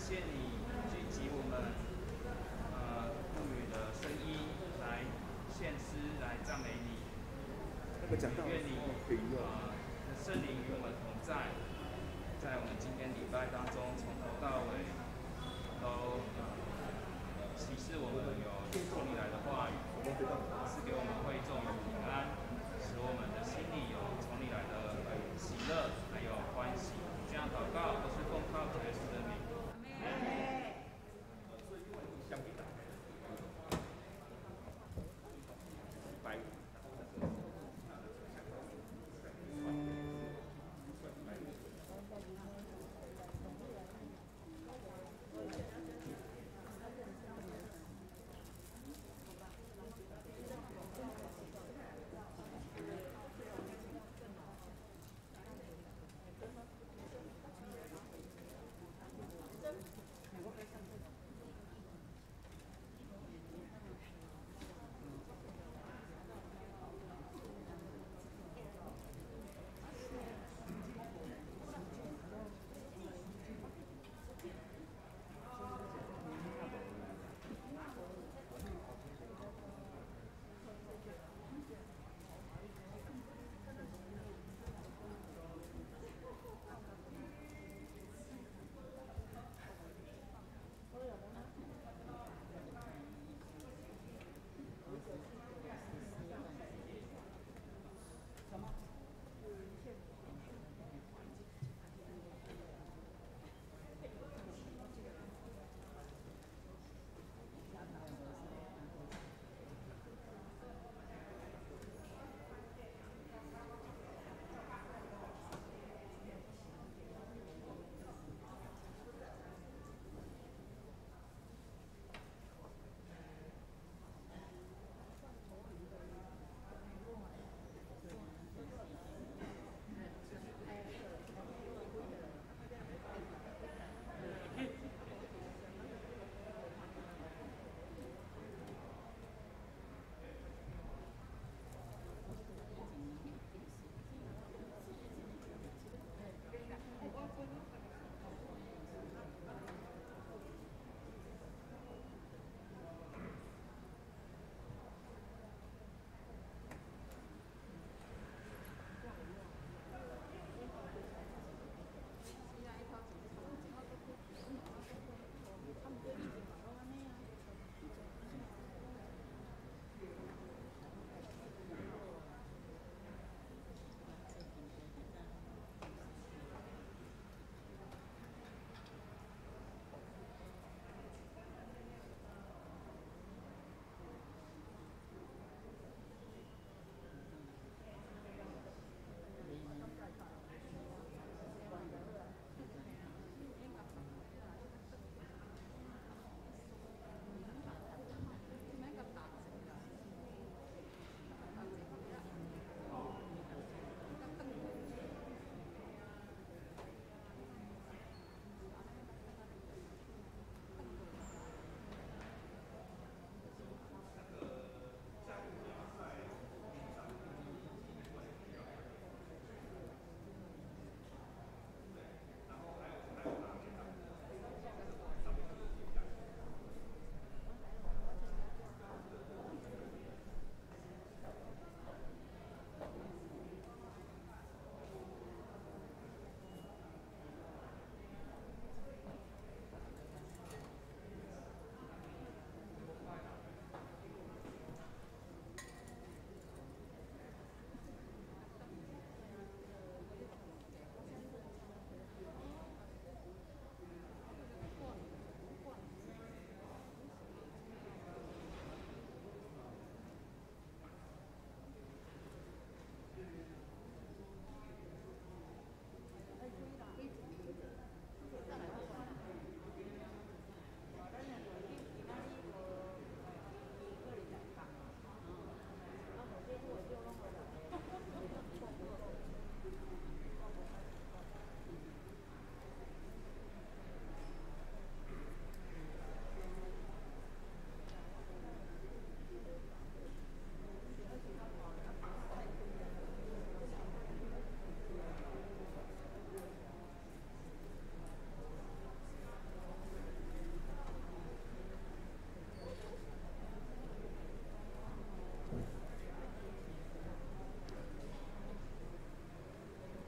謝你聚集我們，婦女的聲音來獻詩，來讚美你。那個講到願你可以用。聖靈與我們同在，在我們今天禮拜當中，從頭到尾都啟示我們有從你來的話語，賜給我們會眾有平安，使我們的心裡有從你來的喜樂，還有歡喜。這樣禱告都是奉靠主耶穌的名。所以因為你相機打開，150，然後那個相150。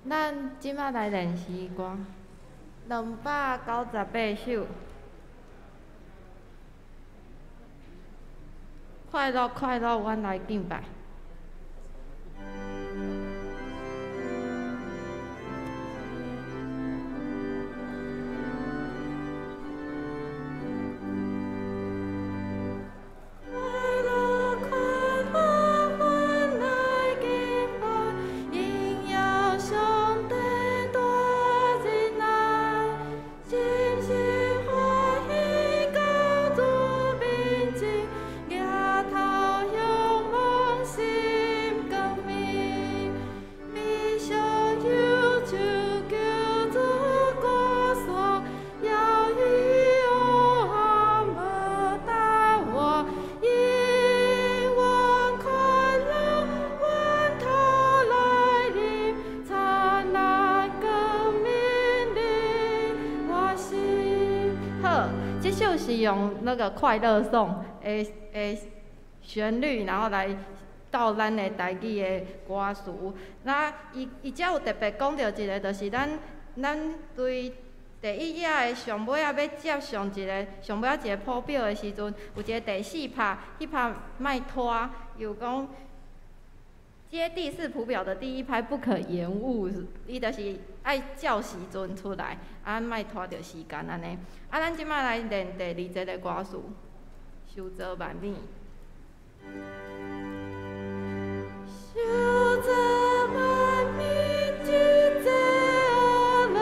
咱這馬來練詩歌，298首。快樂快樂，阮來敬拜。用那個快樂頌的旋律，然後來到咱的台語的歌詞。那伊伊遮有特別講著一個，就是咱對第一頁的上尾仔欲接上一個上尾仔一個譜表的時陣，有一個第四拍，彼拍莫拖，又講接第四譜表的第一拍不可延誤，伊就是愛照時陣出來，啊，莫拖著時間按呢。啊，咱這擺來練第二節的歌詞，受造萬物。受造萬物，一齊阿樂，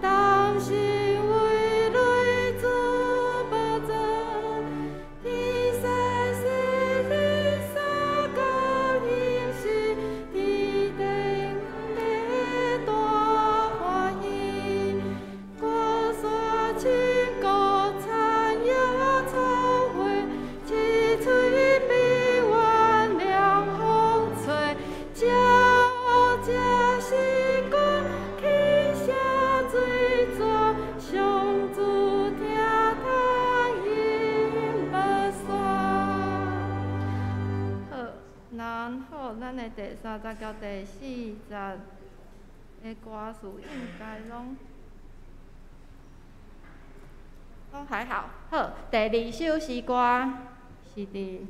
同心為淚主寶座，天使世人三角形是天頂的大歡喜，歌山深谷田野草花，青翠比原涼風吹，鳥食時光，起聲水泉，上主聽通音無煞。好，然後咱的第三節到第四節的歌詞應該攏還好。好，第二首詩歌是佇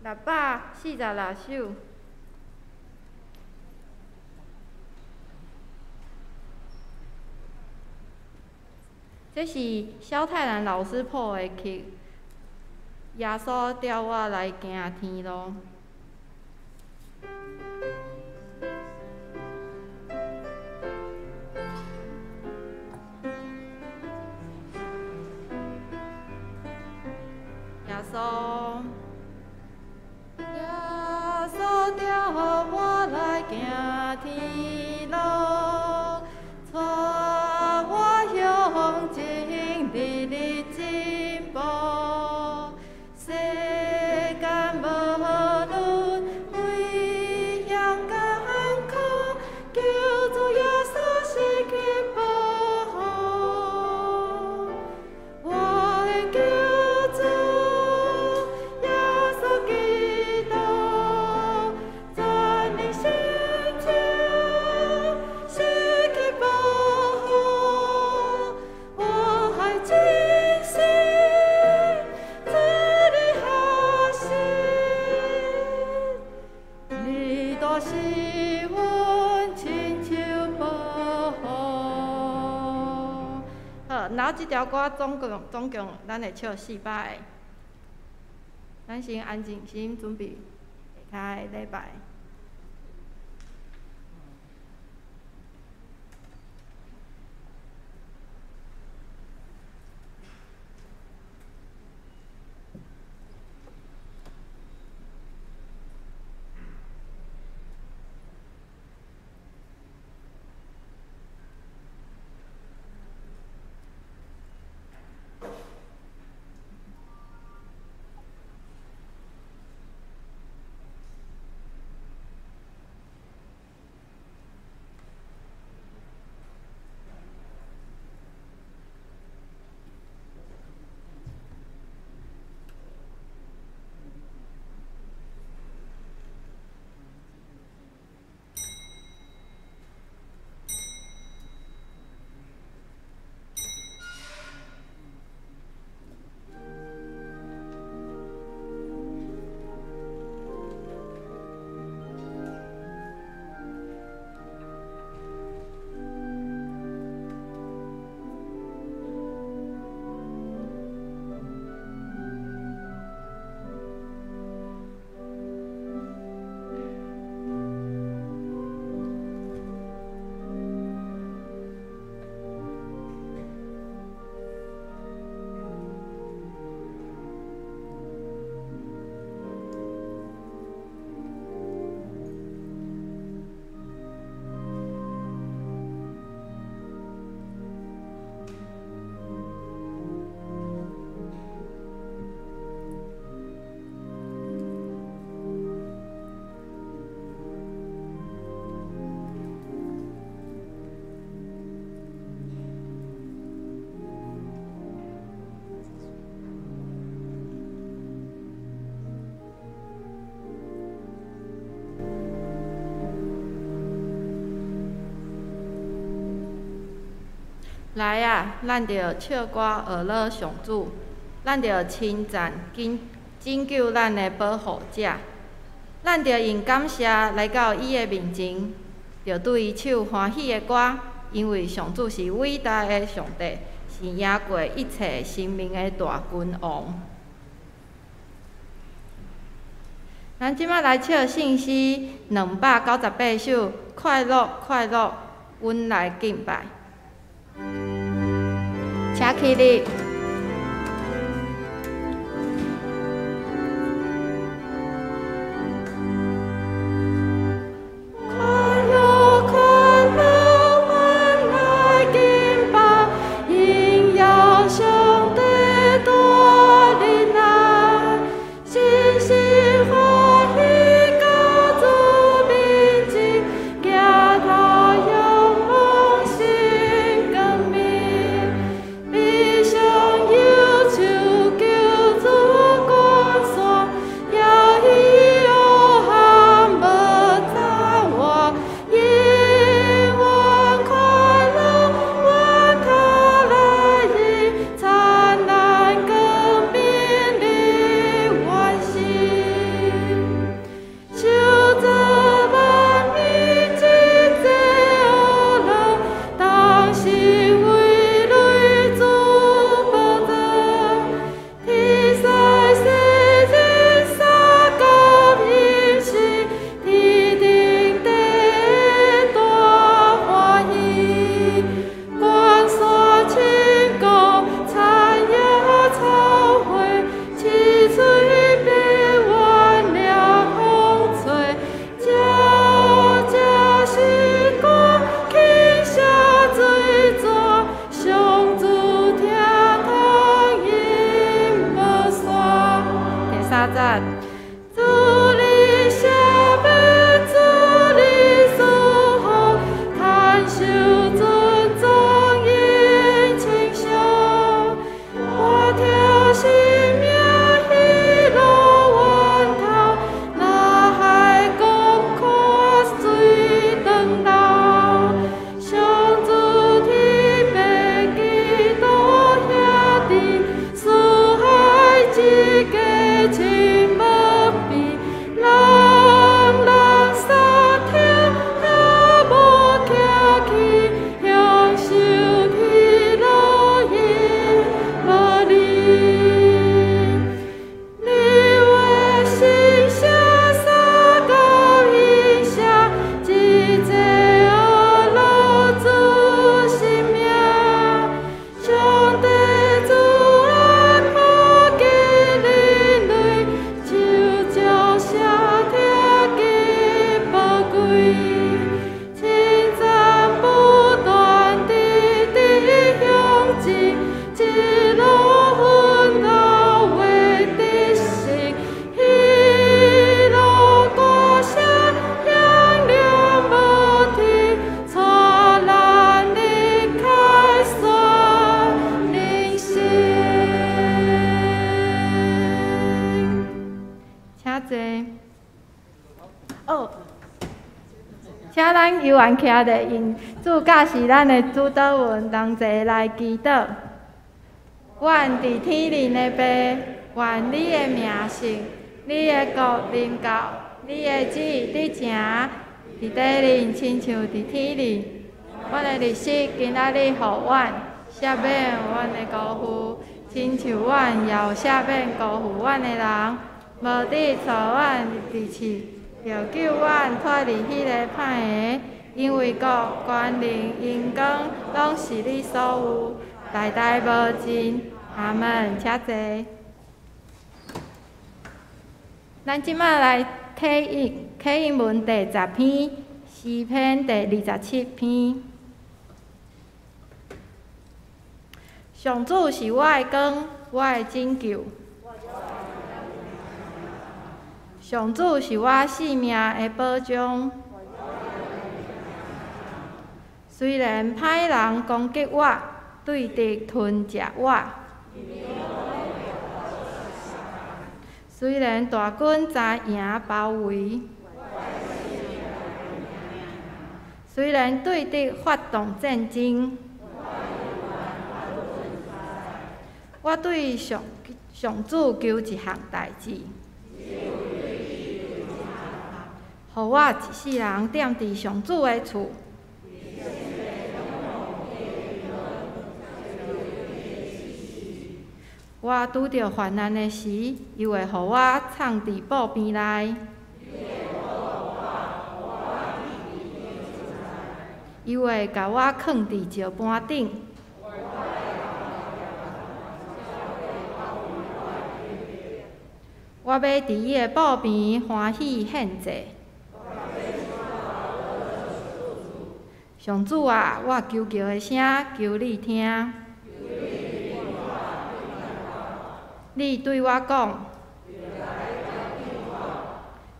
646首。這是蕭泰然老師譜的曲，耶穌帶我來行天路。耶穌，耶穌帶我來行天路，帶我向前日日進步。世間無論危險艱苦，求主耶穌時刻保護。我的救主耶穌基督，全能神手時刻保護，我愛真心主你學習，你大是阮親手保護。好，然後這條歌總共咱會唱4擺。咱先安靜，先準備下跤的禮拜。來啊，咱著唱歌學樂上主，咱著稱讚拯救咱的保護者。咱著用感謝來到伊的面前，著對伊唱歡喜的歌，因為上主是偉大的上帝，是贏過一切生命的大君王。咱這擺來唱聖詩298首，快樂快樂，阮來敬拜。請起立。請咱游完徛咧，用主教示咱的主禱文，同齊來祈禱。阮佇天頂的父，願你的名聖，你的國臨到，你的旨意得成，佇地頂親像佇天頂。阮的日食今仔日予阮，赦免阮的辜負，親像阮也有赦免辜負阮的人，無得帶阮入試，著救阮脫離彼個歹的，因為國、權能、榮光，攏是你所有，代代無盡。阿們，請坐。咱這擺來啟應啟應文第10篇，詩篇第27篇。上主是我的光，我的拯救。上主是我性命的保障。雖然歹人攻擊我，對敵吞食我，雖然大軍紮營包圍，雖然對敵發動戰爭，我對上上主求一項代誌，予我一世人踮佇上主的厝。我拄著患難的時，伊會予我藏佇布邊內。伊會共我囥佇石板頂。我欲佇伊的布邊歡喜獻祭。上主啊，我求告的聲，求你聽。你對我講：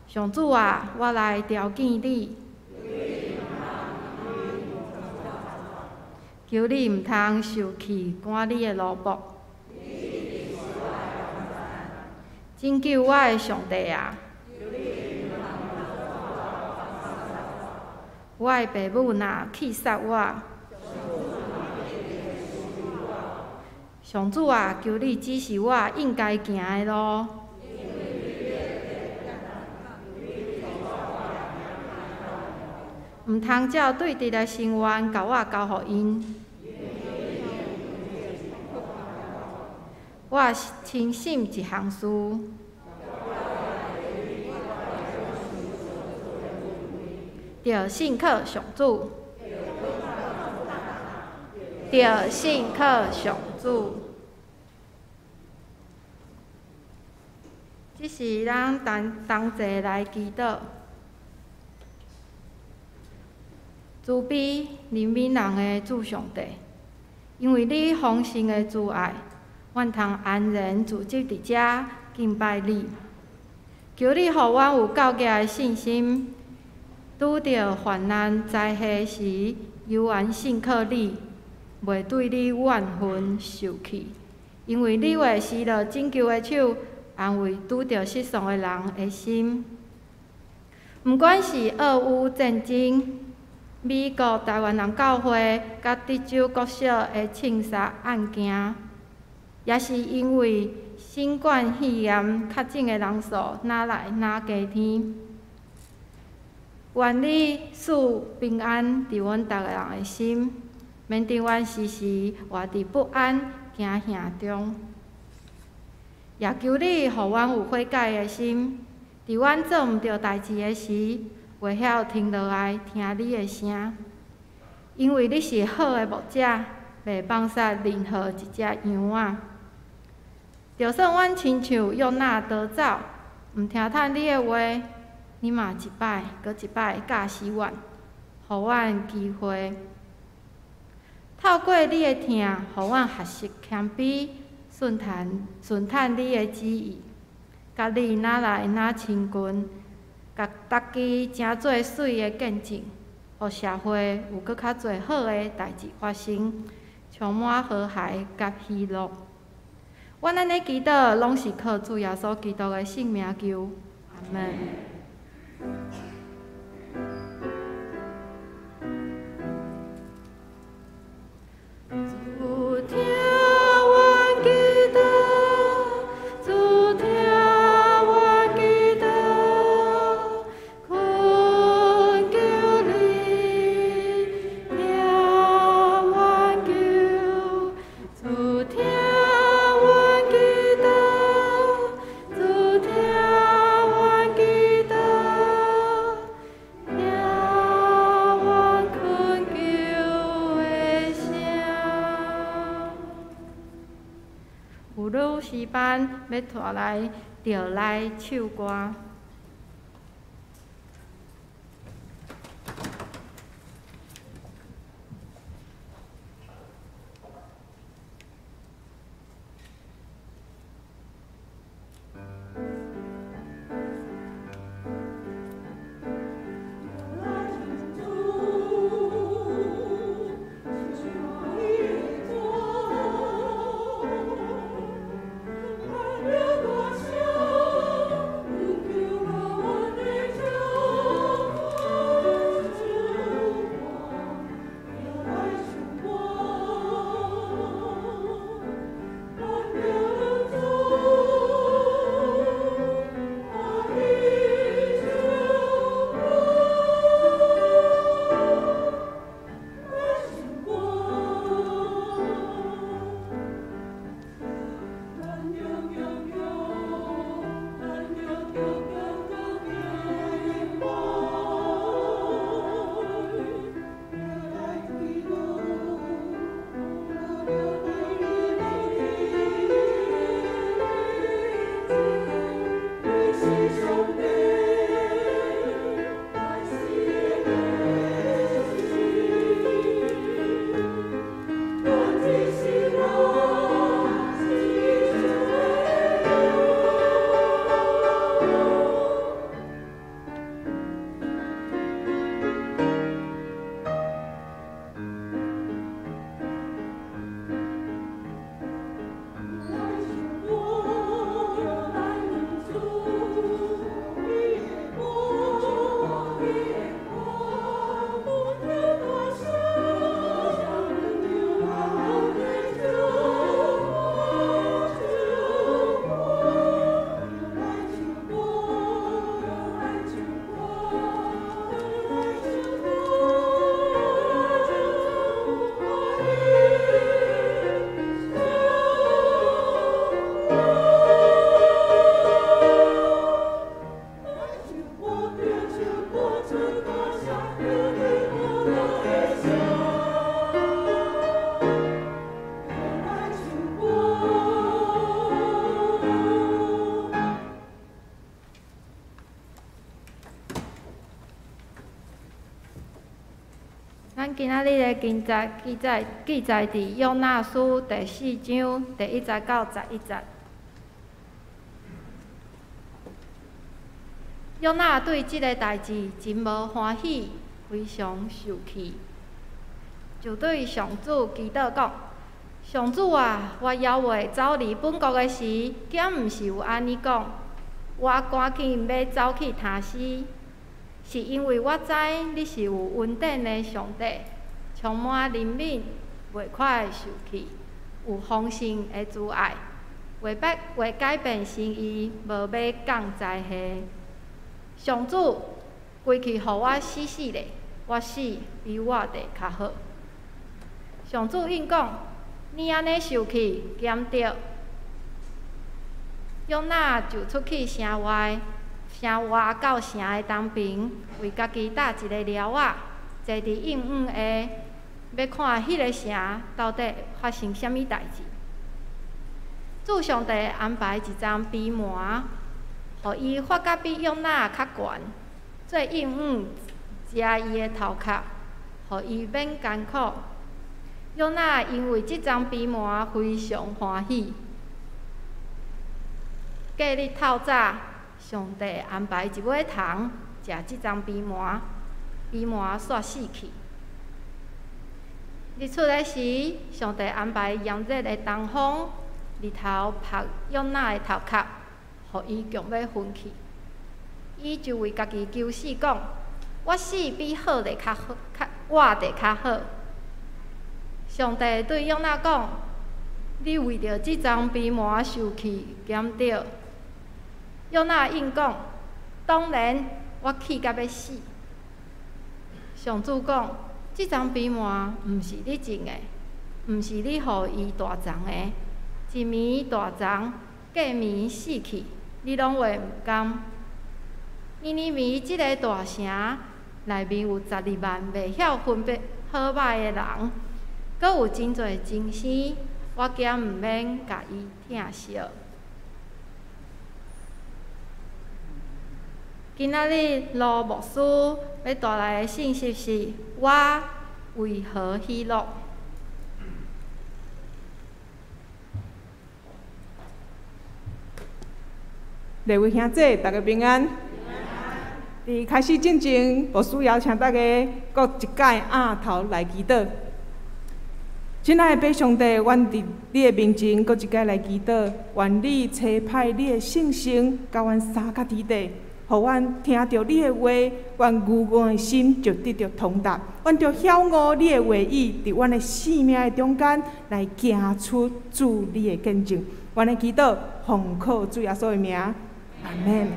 上主啊，我來朝見你。求你毋通受氣趕你的奴僕。拯救我的上帝啊！我的爸母若棄殺我，上主啊，求你指示我應該行的路。毋通照對敵的心願，共我交予𪜶。我深信一項事，著信靠上主，著信靠上主。這是咱同同齊來祈禱。慈悲憐憫人的主上帝，因為你豐盛的慈愛，阮通安然聚集佇遮敬拜你。求你予阮有夠額的信心，拄著患難災禍時，猶原信靠你，袂對你怨恨受氣。因為你會施落拯救的手，安慰拄著失喪的人的心。毋管是俄烏戰爭、美國臺灣人教會佮德州國小的槍殺案件，也是因為新冠肺炎確診的人數愈來愈加添。願你賜平安佇阮逐个人的心，免得阮時時活佇不安驚嚇中。也求你予阮有悔改的心，佇阮做毋對代誌的時，會曉停落來聽你的聲，因為你是好的牧者，袂放殺任何一隻羊仔。就算阮親像約拿逃走，毋聽趁你的話，你嘛一擺閣一擺教示阮，予阮機會。透過你的疼，予阮學習謙卑，順趁順趁你的旨意，佮你愈來愈親近。共逐支成做媠的見證，予社會有閣較濟好的代誌發生，充滿和諧佮喜樂。阮按呢祈禱，攏是靠主耶穌基督的聖名求，阿們。主聽阮祈禱，主聽阮祈禱，懇求你聽阮求，主聽阮祈禱，主聽阮祈禱，聽阮懇求的聲。有女詩班欲帶來著來唱歌。主。咱今仔日的经节记载伫约拿书第四章第一节到十一节。约拿对这个代志真无欢喜，非常受气，就对上主祈祷讲：上主啊，我犹未走离本国的时，敢毋是有按呢讲？我赶紧欲走去他施，是因为我知你是有恩典的上帝，充满怜悯，袂快受气，有丰盛的慈爱，袂改变心意，无欲降灾祸。上主，归去予我死死咧，我死比活得较好。上主应讲：你按呢受气，敢对。约拿就出去城外，城外到城的东边，为家己搭一个寮仔，坐伫荫荫下，欲看彼个城到底发生啥物代志。主上帝安排一丛蓖麻，予伊发甲比约拿较悬，做荫荫遮伊的头壳，予伊免艰苦。约拿因为这丛蓖麻非常欢喜。隔日透早，上帝安排一尾虫食这丛蓖麻，蓖麻煞死去。日出的时，上帝安排炎热的东风，日头曝约拿的头壳，予伊强欲昏去。伊就为家己求死讲：我死比好得较好，较活得较好。上帝对约拿讲：你为著这丛蓖麻受气，敢对？约拿应讲：当然，我气甲欲死。上主讲：这丛蓖麻毋是你种的，毋是你予伊大丛的，一暝大丛，隔暝死去，你拢会毋甘。尼尼微这个大城内面有12万袂晓分别好歹的人，阁有真济精生，我敢毋免共伊疼惜。今仔日罗牧师欲带来的信息是：我为何喜乐？各位兄弟，大家平安。伫开始进前，牧师邀请大家阁一摆掩头来祈祷。亲爱的父上帝，阮伫你的面前阁一摆来祈祷，愿你差派你的圣神，佮阮三甲伫地，予阮听著你的话，阮愚戆的心就得著通达。阮著晓悟你的话语，伫阮的生命的中间来行出主你的见证。阮的祈祷，奉靠主耶稣的名，阿们。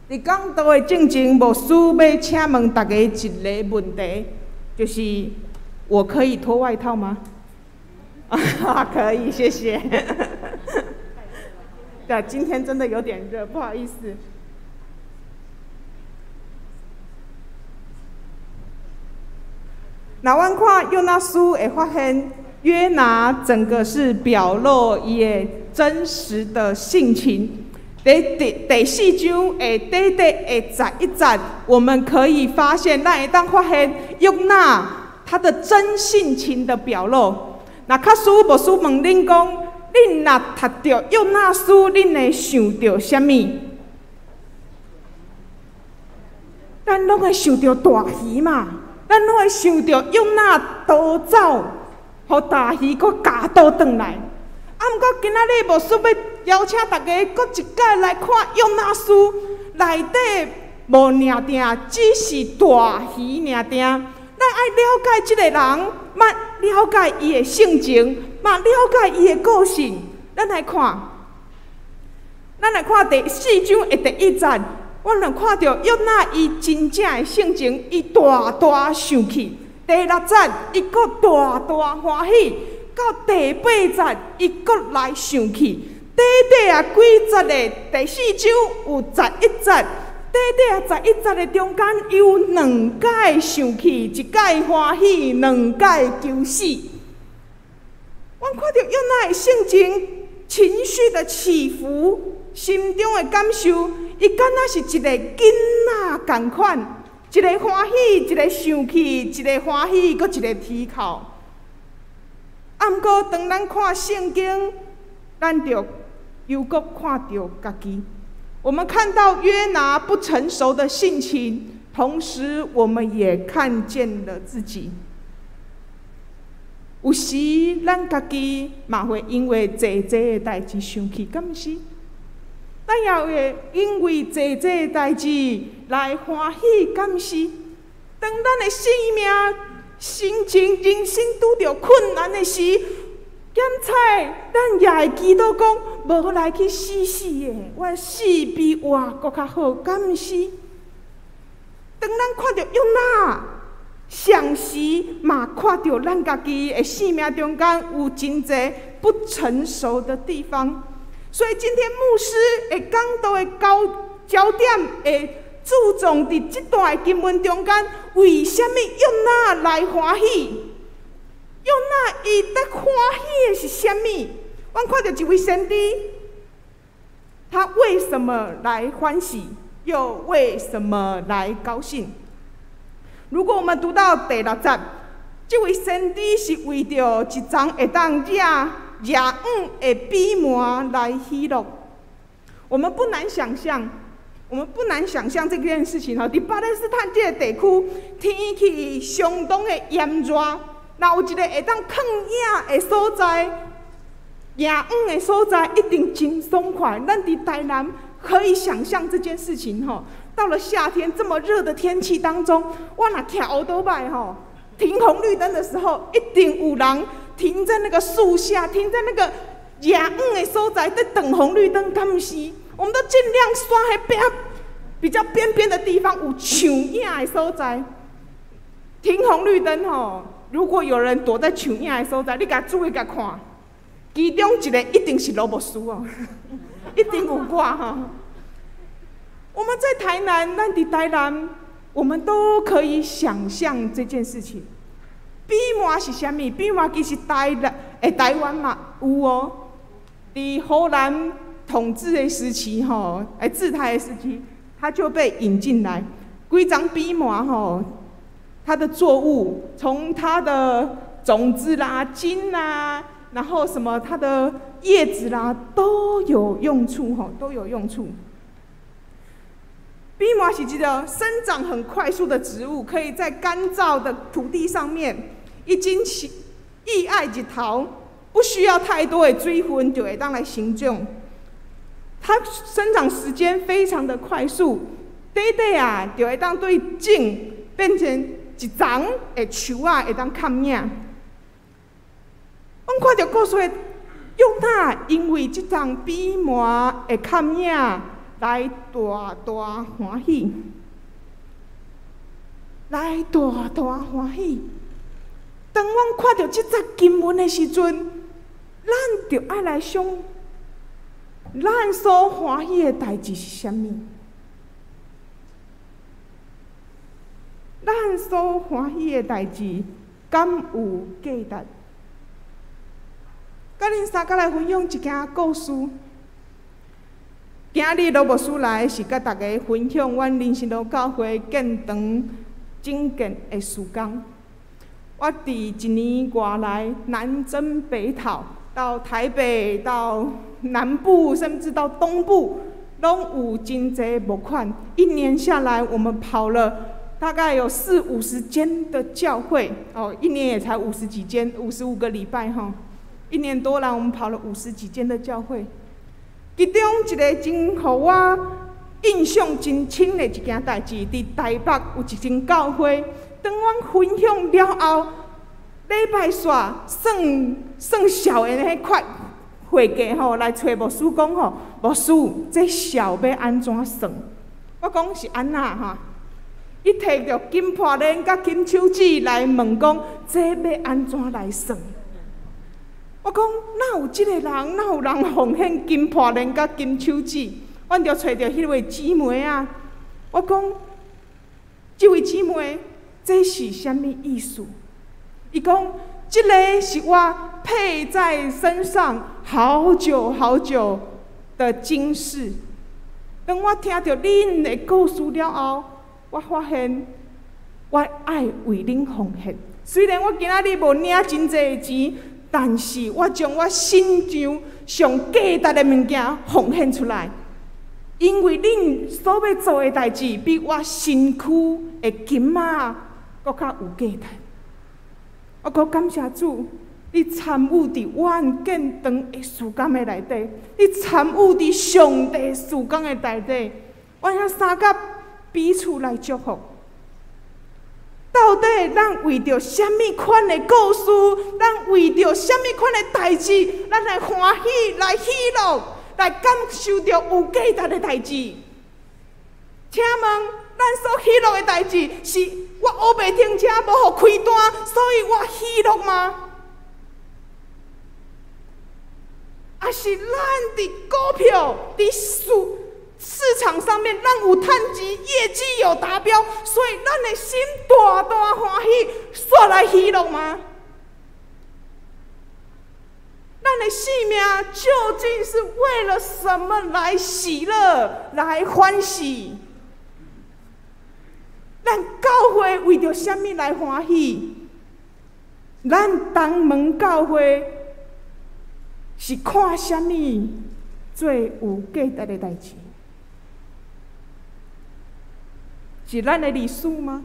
伫讲道的进前，牧师欲请问大家一个问题，就是我可以脱外套吗？可以，谢谢。对，今天真的有点热，不好意思。那阮看约拿书会发现，约拿整个是表露伊的真实的性情。伫佇第四章的短短的十一節，我們可以發現，咱會當發現約拿他的真性情的表露。若假使牧師問恁講，恁若讀著約拿書，恁會想著啥物？咱攏會想著大魚嘛，咱攏會想著約拿逃走，予大魚閣咬倒轉來。啊，毋過今仔日牧師欲邀請大家閣一擺來看約拿書，內底無爾定，只是大魚爾定。咱愛了解這個人，嘛了解伊的性情，嘛了解伊的個性。咱來看第四章的第一節，我們看著約拿伊真正的性情，伊大大生氣。第六節，伊閣大大歡喜；到第八節，伊閣來生氣。短短啊幾節的第四章有十一節，短短啊十一節的中間有兩擺生氣，一擺歡喜，兩擺求死。阮看著約拿的性情、情緒的起伏、心中的感受，伊敢若是一個囡仔仝款，一个歡喜，一个生氣，一个歡喜，閣一个啼哭。啊，毋過當咱看聖經，咱就又閣看著家己。我們看到約拿不成熟的性情，同時我們也看見了自己。有時咱家己嘛會因為濟濟的代誌生氣，敢毋是？咱也會因為濟濟的代誌來歡喜，敢毋是？當咱的生命、心情、人生拄著困難的時，檢查咱也會祈禱講，無來去死死的，我死比活閣較好，敢毋是？當咱看著約拿，同時嘛看著咱家己的生命中間有真濟不成熟的地方，所以今天牧師的講道的焦點會注重佇這段的經文中間，為啥物約拿來歡喜？約拿伊得歡喜的是啥物？阮看著一位先知，他為什麼來歡喜，又為什麼來高興？如果我們讀到第六節，這位先知是為著一叢會當惹惹黃的蓖麻來喜樂。我們不難想像，我們不難想像這件事情吼。佇巴勒斯坦這個地區，天氣相當的炎熱，若有一個會當囥影的所在，遮黃的所在，一定真爽快。咱佇台南可以想象這件事情吼。到了夏天這麼熱的天氣當中，我若騎歐兜邁吼，停紅綠燈的時候，一定有人停在那個樹下，停在那個遮黃的所在，在等紅綠燈，敢毋是？我們都盡量煞彼邊比較邊邊的地方有樹影的所在，停紅綠燈吼。如果有人躲在樹影的所在，你共注意共看，其中一個一定是羅牧師哦，一定有我吼。我們在台南，咱佇台南，我們都可以想象這件事情。蓖麻是啥物？蓖麻其實台南，台灣嘛有哦。佇荷蘭統治的時期，吼，治台的時期，它就被引進來。規叢蓖麻吼，它的作物，從它的種子啦、莖啦，然後什麼它的葉子啦，都有用處，吼，都有用處。蓖麻是一個生長很快速的植物，可以在乾燥的土地上面，一經起易愛日頭，不需要太多的水分就會當來生長。它生長時間非常的快速，短短啊就會當對種變成一叢的樹仔，會當冚影。阮看著故事的約拿，因為這叢蓖麻的冚影，來大大歡喜，來大大歡喜。當阮看著這節經文的時陣，咱就愛來想，咱所歡喜的代誌是啥物？咱所歡喜的代誌，敢有價值？佮恁三角來分享一件故事。今日羅牧師來是佮大家分享阮林心路教會建堂整建的事工。我佇一年外來南征北討，到台北、到南部，甚至到東部，攏有真濟募款。一年下來，我們跑了大概有四五十間的教會，哦，一年也才五十幾間，55個禮拜哈。一年多來，我們跑了五十幾間的教會。其中一個真予我印象真深的一件代誌，佇台北有一間教會。當阮分享了後，禮拜煞算算數的彼塊會計吼來揣牧師講吼，牧師，這數欲按怎算？我講是按怎哈？伊提著金破鏈佮金手指來問講，這欲按怎來算？我講哪有這个人，哪有人奉獻金破鏈佮金手指？阮就揣著彼位姊妹啊，我講，這位姊妹。這是啥物意思？伊講，這个是我佩在身上好久好久的金飾。當我聽著恁的故事了後，我發現我愛為恁奉獻。雖然我今仔日無領真濟錢，但是我將我身上上價值的物件奉獻出來。因為恁所欲做的代誌，比我身軀的金仔閣較有價值。我閣感謝主，你參與佇阮建堂的事工的內底，你參與佇上帝事工的內底，阮遐三甲彼此來祝福。到底咱為著啥物款的故事？咱為著啥物款的代誌？咱來歡喜，來喜樂，來感受著有價值的代誌。請問，咱所喜樂的代誌是我烏白停車無予開單，所以我喜樂嗎？抑是咱佇股票、佇市場上面，咱有趁錢，業績有達標，所以咱的心大大歡喜，煞來喜樂嗎？咱的性命究竟是為了什麼來喜樂、來歡喜？咱教會為著啥物來歡喜？咱東門教會是看啥物做有價值的代誌？是咱的歷史嗎？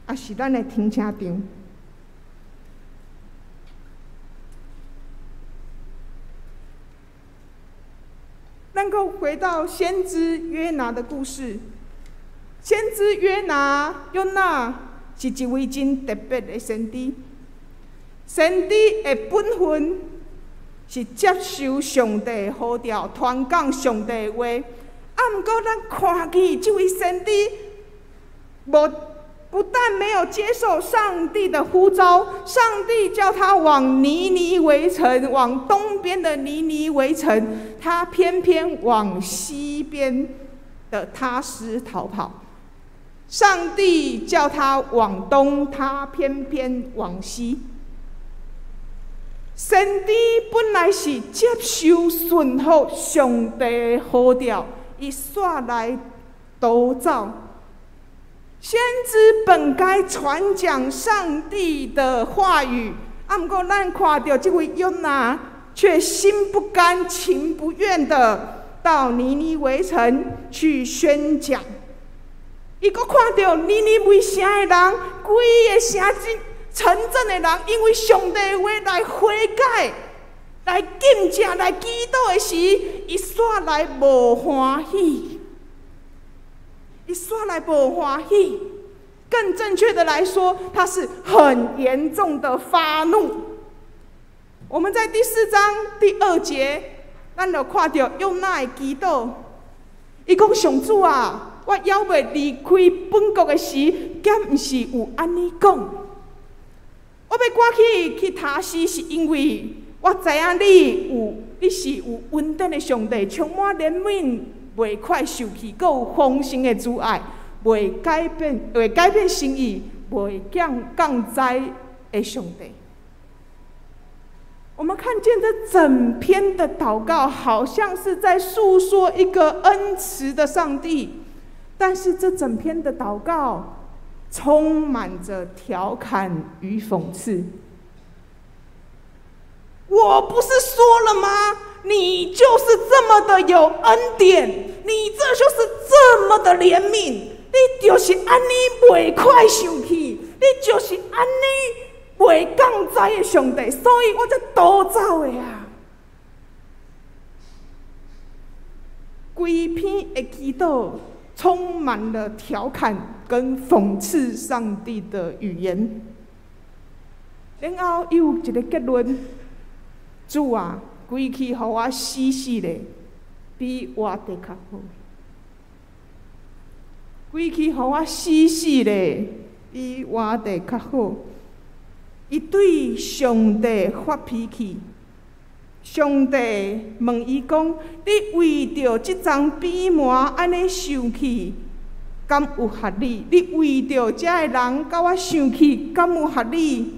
抑是咱的停車場？咱閣回到先知約拿的故事。先知約拿，約拿是一位真特別的先知。先知的本分是接受上帝呼召，傳講上帝的話。啊，毋過咱看見這位先知，無不但沒有接受上帝的呼召，上帝叫他往尼尼微城，往東邊的尼尼微城，他偏偏往西邊的他施逃跑。上帝叫他往東，他偏偏往西。先知本來是接受順服上帝的呼召，伊煞來逃走。先知本該傳講上帝的話語，啊，毋過咱看著這位約拿，卻心不甘情不願的到尼尼微城去宣講。伊閣看著尼尼微城的人，規个城鎮、城鎮的人，因為上帝的話來悔改、來禁食、來祈禱的時，伊煞來無歡喜。伊煞來無歡喜。更正確的來說，他是很嚴重的發怒。我們在第四章第二節，咱就看著約拿的祈禱。伊講：上主啊，我猶未離開本國的時，敢毋是有按呢講？我欲趕去去他施，是因為我知影你有，你是有恩典的上帝，充滿憐憫，袂快受氣，閣有豐盛的慈愛，袂改變，袂改變心意，袂降降災的上帝。我们看见这整篇的祷告，好像是在诉说一个恩慈的上帝，但是这整篇的祷告充满着调侃与讽刺。我不是说了吗？你就是这么的有恩典，你这就是这么的怜悯，你就是按呢袂快生气，你就是按呢袂降灾的上帝，所以我才逃走的啊。规篇的祈祷充满了调侃跟讽刺上帝的语言，然后伊有一个结论：主啊，规气予我死死咧，比活得较好。规气予我死死咧，比活得较好。伊对上帝发脾气，上帝问伊讲：你为著这丛蓖麻按呢生气，敢有合理？你为著这个人佮我生气，敢有合理？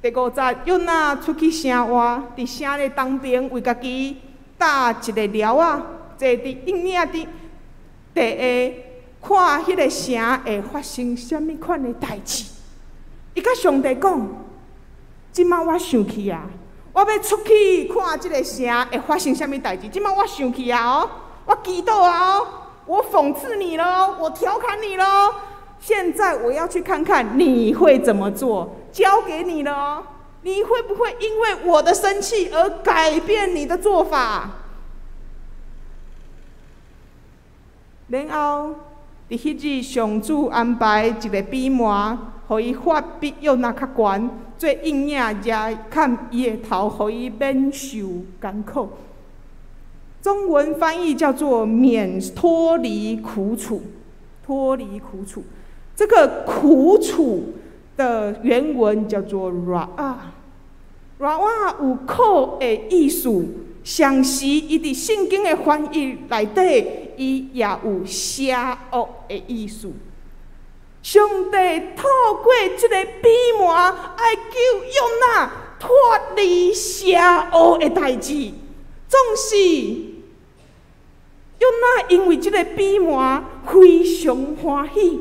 第五节，约拿出去城外，伫城的东边为家己搭一个寮仔，坐伫阴影伫地下，看彼个城会发生啥物款的代志。伊佮上帝讲：这摆我生气啊，我欲出去看这个城会发生啥物代志。这摆我生气啊哦，我祈祷啊哦，我讽刺你咯，我调侃你咯。现在我要去看看你会怎么做，交给你了哦。你会不会因为我的生气而改变你的做法？然后，伫彼日，上主安排一个蓖麻，予伊发比约拿较悬，做阴影遮崁伊的头，予伊免受艰苦。中文翻译叫做免脱离苦楚，脱离苦楚。这个苦楚的原文叫做 ra，ra 有苦的意思，同时伊伫圣经的翻译内底，伊也有邪恶的意思。上帝透过这个蓖麻，爱救约拿脱离邪恶的代志。总是约拿因为这个蓖麻非常欢喜，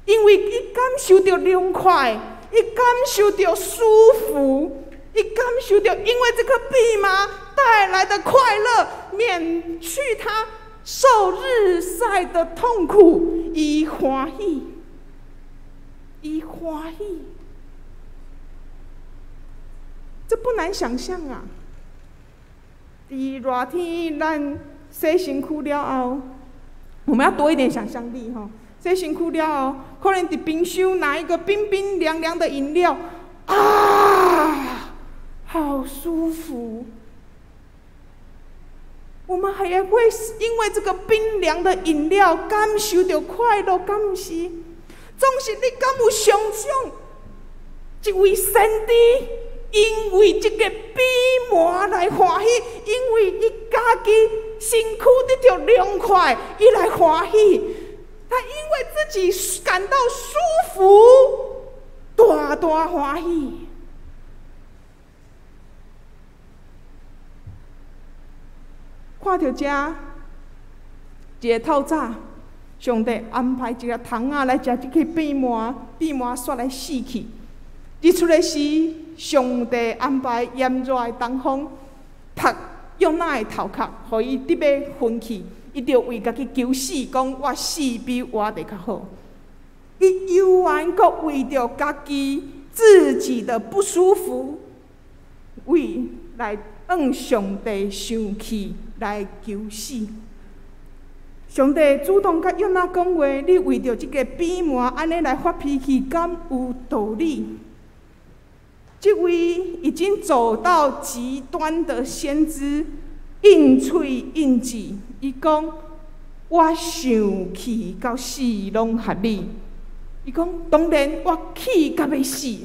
因为伊感受到凉快，伊感受到舒服，伊感受到因为这颗蓖麻带来的快乐，免去他受日晒的痛苦，伊欢喜，伊欢喜，这不难想象啊！伫热天，咱洗身躯了后，我们要多一点想象力吼。洗身躯了后，可能伫冰箱拿一个冰冰凉凉的饮料，啊，好舒服。我们还会因为这个冰凉的饮料感受到快乐，敢毋是？总是你敢有想象，一位先知因为这个蓖麻来欢喜，因为伊家己身躯得到凉快，伊来欢喜。他因为自己感到舒服，大大欢喜。看到这，一个透早，上帝安排一个虫仔来食这个蓖麻，蓖麻煞来死去。日出的时，上帝安排炎热的东风，曝约拿的头壳，予伊得欲昏去。伊就为家己求死，讲我死比活得较好。伊犹原阁为著家己自己的不舒服，为来向上帝生气来求死。上帝主动佮约拿讲话，你为著这个蓖麻按呢来发脾气，敢有道理？这位已经走到极端的先知，应喙应舌，伊讲我生气到死拢合理。伊讲当然我气到欲死。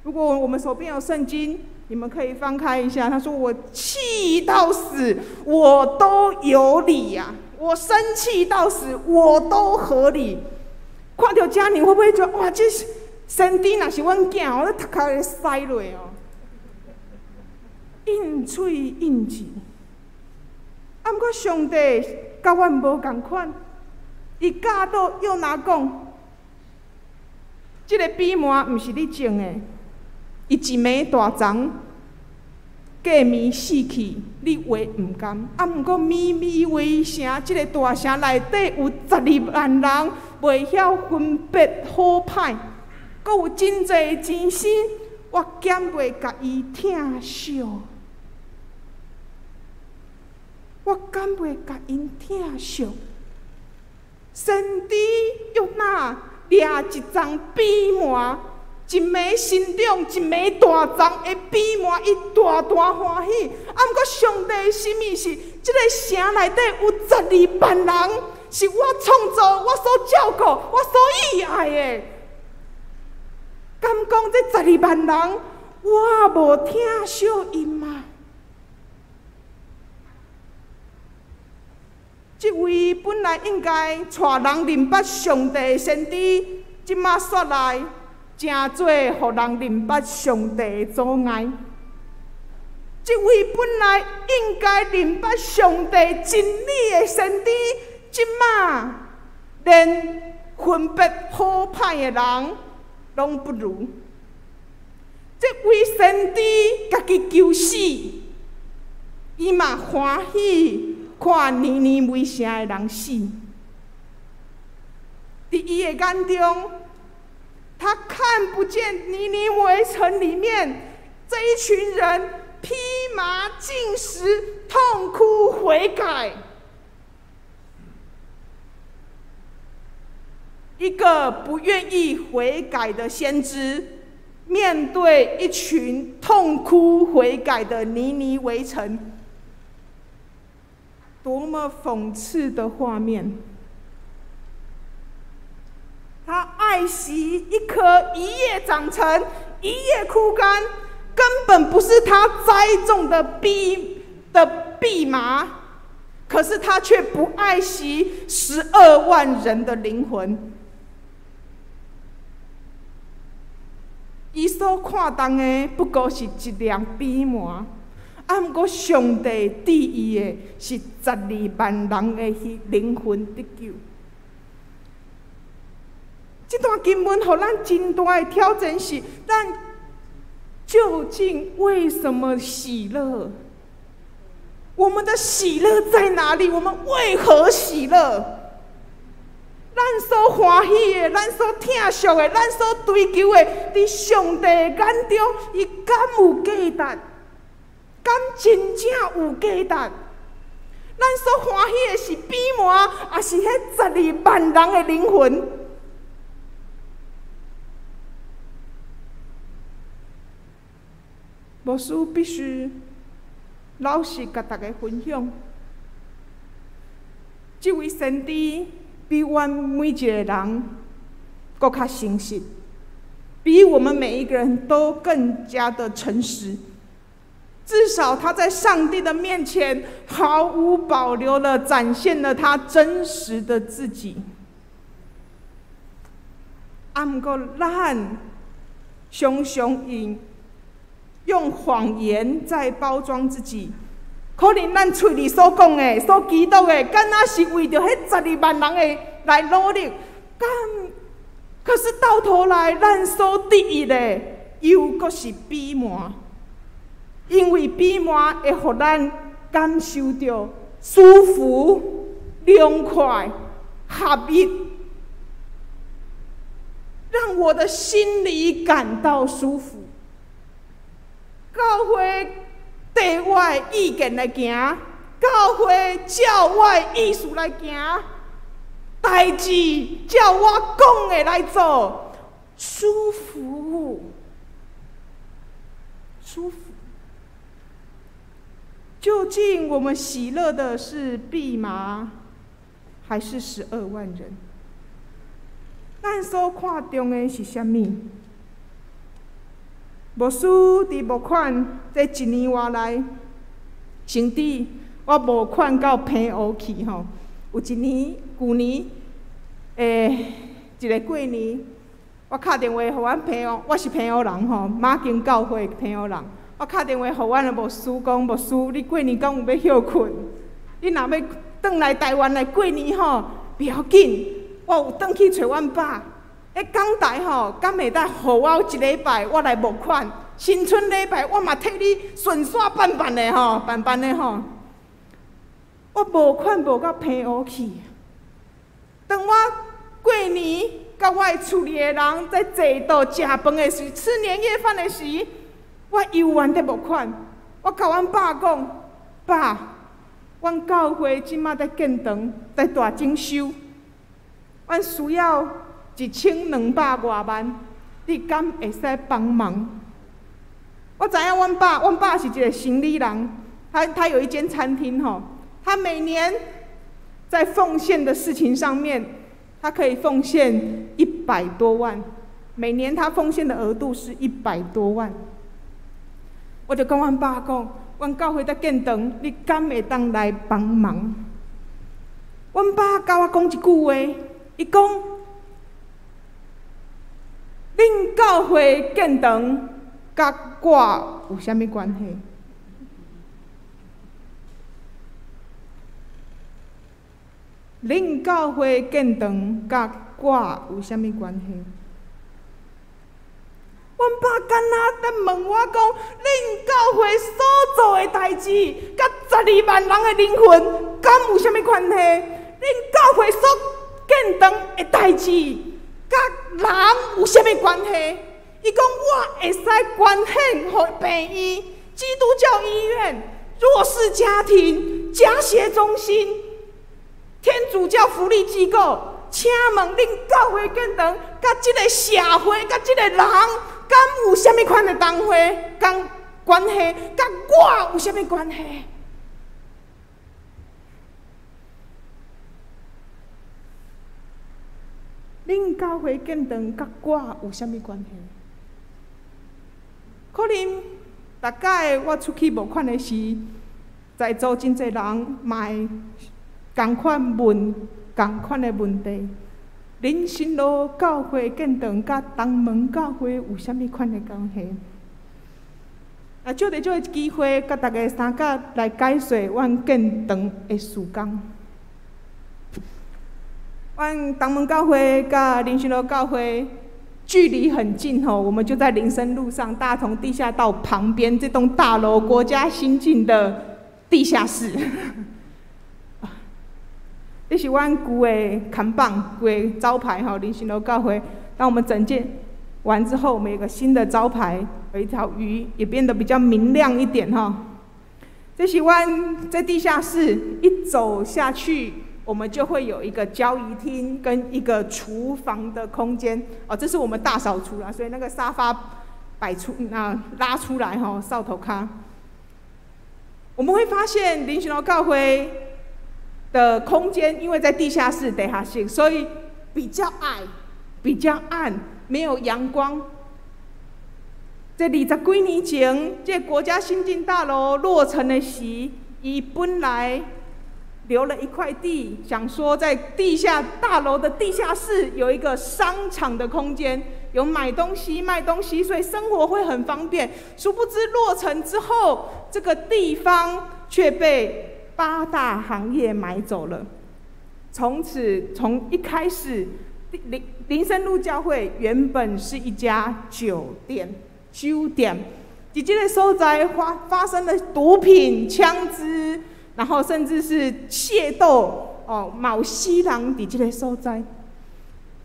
如果我们手边有圣经，你们可以翻开一下。他说：“我气到死，我都有理呀！我生气到死，我都合理。”看到这，你会不会觉得哇，这是先知若是阮囝，我咧头壳会塞落哦，应喙应舌。啊，毋过上帝佮阮无仝款，伊教导约拿讲，这个蓖麻毋是你种的，伊一暝大长，过暝死去，你话毋甘。啊，毋过尼尼微城这个大城内底有十二万人袂晓分别好歹，阁有真济钱生，我敢袂共伊疼惜？我敢袂共𪜶疼惜？先知约拿掠一丛蓖麻，一暝生长，一暝大丛的蓖麻，伊大大欢喜。啊，毋过上帝的心意是，这个城内底有十二万人，是我创造、我所照顾、我所意爱的。敢讲这十二万人，我无疼惜𪜶吗？这位本来应该带人认捌上帝的先知，这马煞来成做予人认捌上帝的阻碍。这位本来应该认捌上帝真理的先知，这马连分别好歹的人拢不如。这位先知家己求死，伊嘛欢喜看尼尼微城的人死。伫伊的眼中，他看不见尼尼微城里面这一群人披麻禁食、痛哭悔改。一个不愿意悔改的先知，面对一群痛哭悔改的尼尼微城，多么讽刺的画面！他爱惜一棵一夜长成、一夜枯干，根本不是他栽种的蓖麻，可是他却不爱惜12万人的灵魂。伊所看重的不过是一粒蓖麻，啊，毋过上帝赐伊的是十二万人的灵魂得救。这段经文予咱真大的挑战是：咱究竟为什么喜乐？我们的喜乐在哪里？我们为何喜乐？咱所欢喜的，咱所疼惜的，咱所追求的，伫上帝的眼中，伊敢有价值？敢真正有价值？咱所欢喜的是蓖麻，抑是彼十二万人的灵魂？牧师必须老实共大家分享，这位先知比阮每一个人阁较诚实，比我们每一个人都更加的诚实。至少他在上帝的面前毫无保留的展现了他真实的自己。啊，毋过咱常常用谎言在包装自己，可能咱喙里所讲的、所祈祷的，敢若是为著彼十二万人的来努力，敢可是到头来，咱所得益的又阁是蓖麻，因为蓖麻会予咱感受著舒服、凉快、合一，让我的心里感到舒服。教会缀我的意见来行，教会照我的意思来行，代志照我讲的来做，舒服，舒服。究竟我们喜乐的是蓖麻，还是12万人？咱所看重的是啥物？牧师伫募款这一年外内，甚至我募款到澎湖去吼。有一年，旧年，一个过年，我敲电话予阮澎湖，我是澎湖人吼，马经教会澎湖人。我敲电话予阮的牧师讲，牧师，你过年敢有欲歇睏？你若欲转来台湾来过年吼，袂要紧，我有转去揣阮爸。彼讲台吼，敢会当予我一礼拜，我来募款。新春礼拜，我嘛替你顺紲办办的吼，办办的吼。我募款募到澎湖去。当我过年，佮我的厝里的人在坐桌食饭的时，吃年夜饭的时，我犹原伫募款。我共阮爸讲，爸，阮教会这马在建堂，在大整修，阮需要1200外万，你敢会使帮忙？我知影阮爸，阮爸是一个生理人，他有一间餐厅吼，他每年在奉献的事情上面，他可以奉献100多万，每年他奉献的额度是一百多万。我就共阮爸讲，阮教会在建堂，你敢会当来帮忙？阮爸共我讲一句话，伊讲：恁教会建堂，佮我有啥物关系？恁教会建堂，佮我有啥物关系？阮爸敢若伫问我讲，恁教会所做的代志，佮12万人的灵魂，敢有啥物关系？恁教会所建堂的代志，佮人有啥物关系？伊讲我会使捐献予病院、基督教医院、弱势家庭、家协中心、天主教福利机构。请问恁教会建堂，佮这个社会、佮这个人，敢有啥物款的同会、共关系？佮我有啥物关系？恁教会建堂佮我有啥物关系？可能逐摆我出去募款的时，在座真济人嘛会仝款问仝款的问题。林森路教会建堂佮东门教会有啥物款的关系？啊，借著这个机会，佮大家相佮来解说阮建堂的事工。阮东门教会佮林森路教会距离很近吼，我们就在林森路上大同地下道旁边这栋大楼，国家新建的地下室。这是阮旧的看板、旧的招牌吼，林森路教会。当我们整建完之后，我们有个新的招牌，有一条鱼也变得比较明亮一点哈。这是阮在地下室一走下去，我们就会有一个交谊厅跟一个厨房的空间哦。这是我们大扫除啦，所以那个沙发摆出那拉出来吼，扫涂跤。我们会发现林森路教会的空间，因为在地下室地下室，所以比较矮、比较暗，没有阳光。这20几年前，这国家新建大楼落成的时，伊本来留了一块地，想说在地下大楼的地下室有一个商场的空间，有买东西、卖东西，所以生活会很方便。殊不知落成之后，这个地方却被八大行业买走了。从此，从一开始，林森路教会原本是一家酒店，酒店，伫这个所在发生了毒品、枪支，然后甚至是械斗，哦，嘛有死人伫这个所在。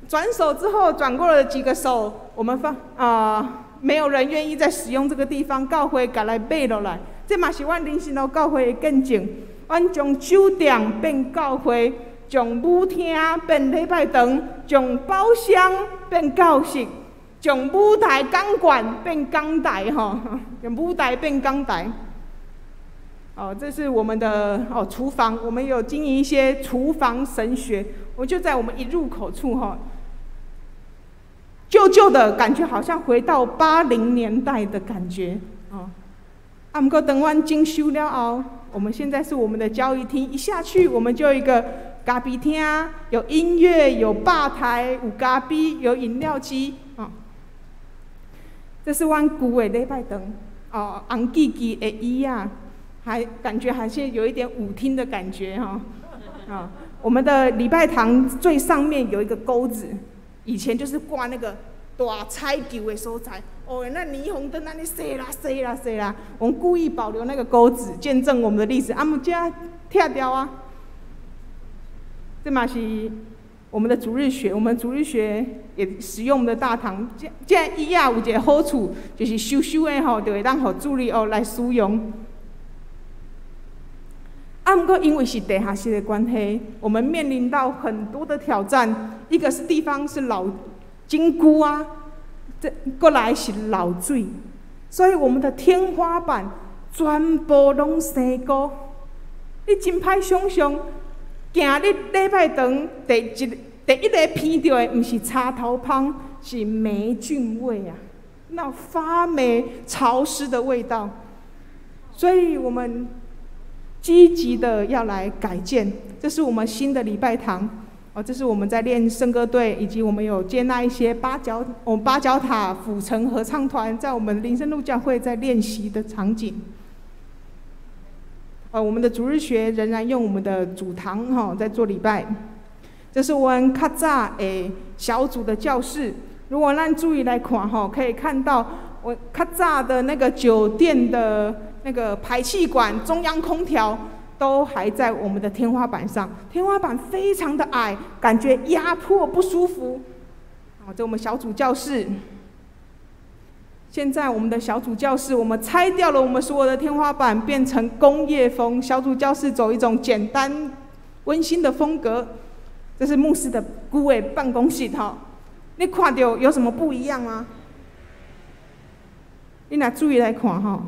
转手之后，转过了几个手，我们发啊，没有人愿意再使用这个地方，教会共来买落来。这嘛是阮林森路教会的见证。阮将酒店变教会，将舞厅变礼拜堂，将包厢变教室，将舞台钢管变讲台吼，将舞台变讲台。哦，这是我们的厨房，我们有经营一些厨房神学，我就在我们一入口处哈，旧旧的感觉，好像回到80年代的感觉哦。啊，毋过等阮整修了后，我们现在是我们的交谊厅，一下去我们就有一个咖啡厅，有音乐，有吧台，有咖啡，有饮料机啊。這是阮舊的禮拜堂，哦，紅記記的椅仔，還感覺還是有一點舞廳的感覺哈。啊，我們的禮拜堂最上面有一個鈎子，以前就是掛那個大彩球的所在。哦，那霓虹燈按呢踅啦踅啦踅啦，我們故意保留那個鈎子，見證我們的歷史。啊，毋這拆掉啊，這嘛是我們的主日學，我們主日學也使用我們的大堂。這這椅仔有一個好處，就是收收的吼，就會當予主日學來使用。啊，毋過因為是地下室的關係，我們面臨到很多的挑戰。一個是地方是老金菇啊，這過來是漏水，所以我們的天花板全部攏生菇。你真歹想象，行入禮拜堂第一個鼻著的，毋是柴頭芳，是霉菌味啊，那發霉潮濕的味道。所以我們積極的要來改建，這是我們新的禮拜堂，哦，這是我們在練聖歌隊，以及我們有接納一些八角，我們八角塔府城合唱團在我們林森路教會在練習的場景。我們的主日學仍然用我們的主堂哈在做禮拜。這是我們較早的小組的教室，如果咱注意來看吼，可以看到我較早的那個酒店的那個排氣管、中央空調都還在我們的天花板上，天花板非常的矮，感覺壓迫不舒服。好，這我們小組教室。現在我們的小組教室，我們拆掉了我們所有的天花板，變成工業風。小組教室走一種簡單溫馨的風格。這是牧師的舊的辦公室哈，你看著有什麼不一樣嗎？你若注意來看吼，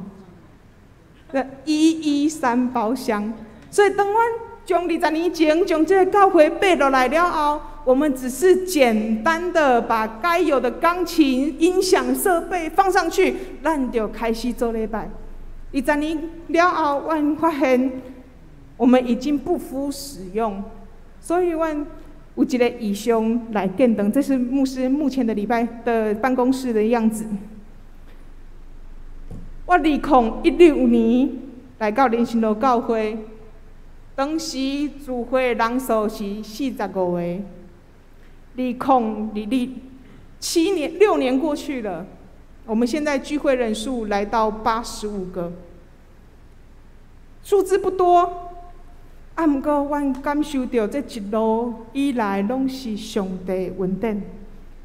這113包廂。所以當阮將20年前將這個教會買落來了後，我們只是簡單的把該有的鋼琴、音響設備放上去，咱就開始做禮拜。二十年了後，阮發現我們已經不敷使用，所以阮有一個異象來建堂。這是牧師目前的禮拜的辦公室的樣子。我2016年來到林森路教會，當時聚會人數是45個。2022 7年6年過去了，我們現在聚會人數來到85個，數字不多。啊，毋過阮感受著這一路以來攏是上帝恩典。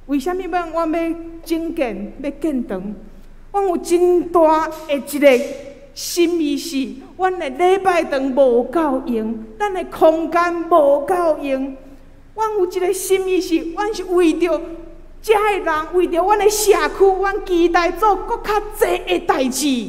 為啥物要我欲整建、欲建堂？阮有真大的一個心意是，阮的禮拜堂無夠用，咱的空間無夠用。阮有一個心意是，阮是為著遮的人，為著阮的社區，阮期待做閣較濟的代誌。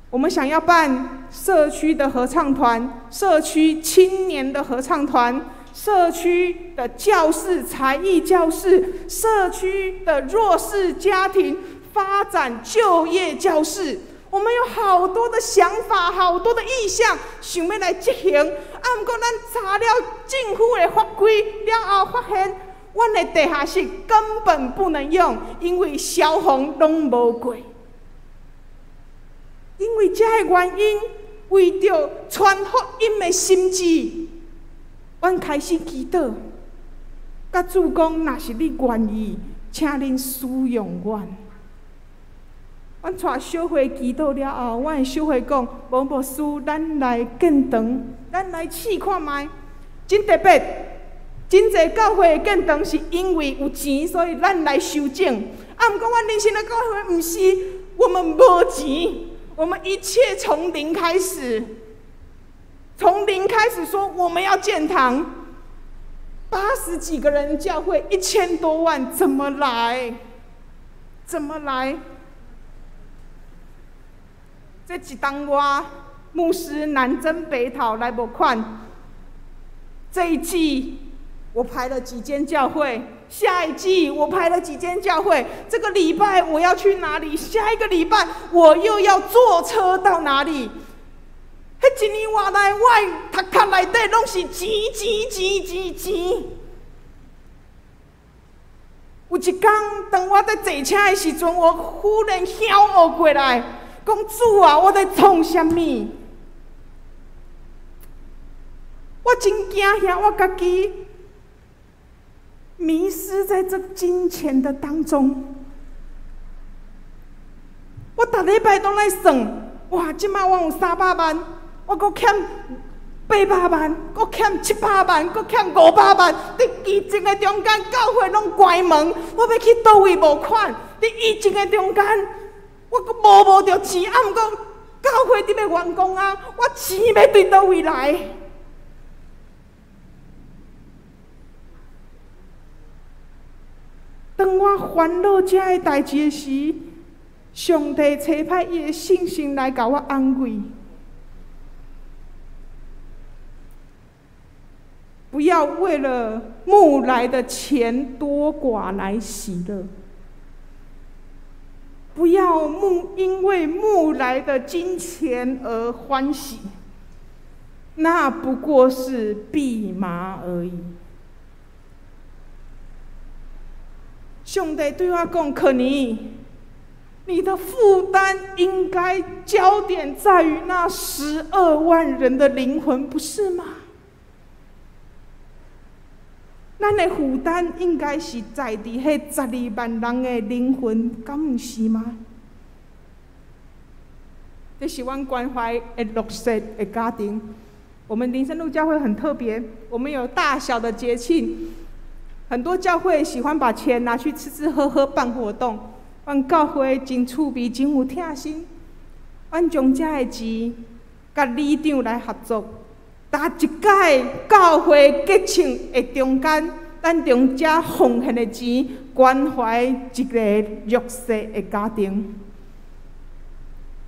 我們想要辦社區的合唱團、社區青年的合唱團、社區的教室、才藝教室、社區的弱勢家庭發展就業教室。我們有好多的想法，好多的意向，想欲來執行。啊，毋過咱查了政府的法規了後，發現阮的地下室根本不能用，因為消防攏無過。因為這個原因，為著傳福音的心志，阮開始祈禱，佮主講：若是你願意，請恁使用阮。阮帶小會祈禱了後，阮的小會講：無牧師，咱來建堂，咱來試看覓。真特別，真濟教會的建堂是因為有錢，所以咱來修整。啊，毋過阮林森的教會毋是，我們無錢。我們一切從零開始，從零開始說我們要建堂，80幾個人教會1000多萬怎麼來？怎麼來？這一冬外，牧師南征北討來募款。這一季我排了幾間教會，下一季我排了幾間教會。這個禮拜我要去哪裡？下一個禮拜我又要坐車到哪裡？彼一年外來，我的頭殼內底攏是錢錢錢錢錢。有一工，當我在坐車的時陣，我忽然曉悟過來，講主啊，我在創啥物？我真驚嚇我家己迷失在這金錢的當中。我逐禮拜攏來算，哇！這擺我有300萬，我閣欠800萬，閣欠700萬，閣欠500萬。佇疫情的中間，教會攏關門，我欲去佗位募款。佇疫情的中間，我閣無著錢，啊，毋過教會佇欲完工啊，我錢欲對佗位來？當我煩惱這个代誌的時，上帝差派伊的信心來共我安慰。不要為了募來的錢多寡來喜樂，不要因為募來的金錢而歡喜，那不過是蓖麻而已。上帝對我講：可妮，你的負擔應該焦點在於那12萬人的靈魂，不是嗎？咱的負擔應該是在佇彼12萬人的靈魂，敢毋是嗎？這是阮關懷的弱勢的家庭。我們林森路教會很特別，我們有大小的節慶，很多教會喜歡把錢拿去吃吃喝喝辦活動。阮教會真趣味，真有疼心。阮將這个錢佮里長來合作。逐一屆教會節慶的中間，咱將這奉獻的錢關懷一個弱勢的家庭。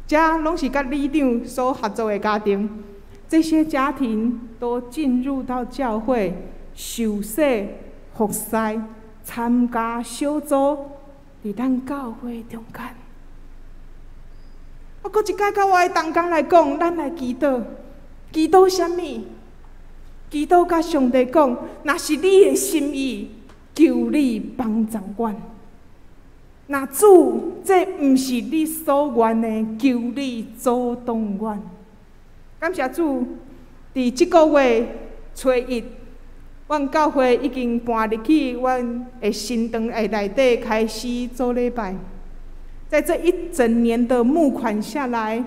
這攏是佮里長所合作的家庭，這些家庭都進入到教會受洗、服侍、參加小組，佇咱教會中間。我閣一擺佮我的同工來講，咱來祈禱。祈禱啥物？祈禱佮上帝講，若是你的心意，求你幫助阮。若主，這毋是你所願的，求你阻擋阮。感謝主，佇這個月初一，阮教會已經搬入去阮的新堂的內底開始做禮拜。在這一整年的募款下來，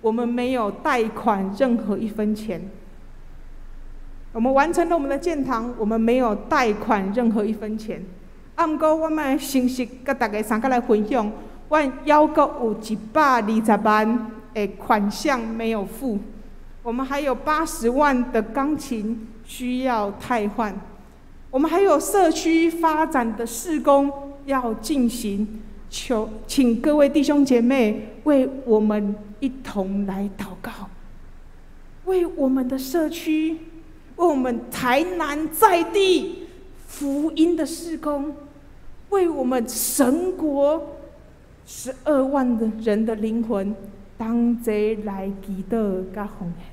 我們沒有貸款任何一分錢。我們完成了我們的建堂，我們沒有貸款任何一分錢。啊，毋過我們誠實佮大家三個來分享，阮猶閣有120萬的款項沒有付，我們還有80萬的鋼琴需要汰換，我們還有社區發展的事工要進行。求請各位弟兄姐妹為我們一同來禱告，為我們的社區，為我們台南在地福音的事工，為我們神國12萬的人的靈魂，當齊來祈禱佮奉獻。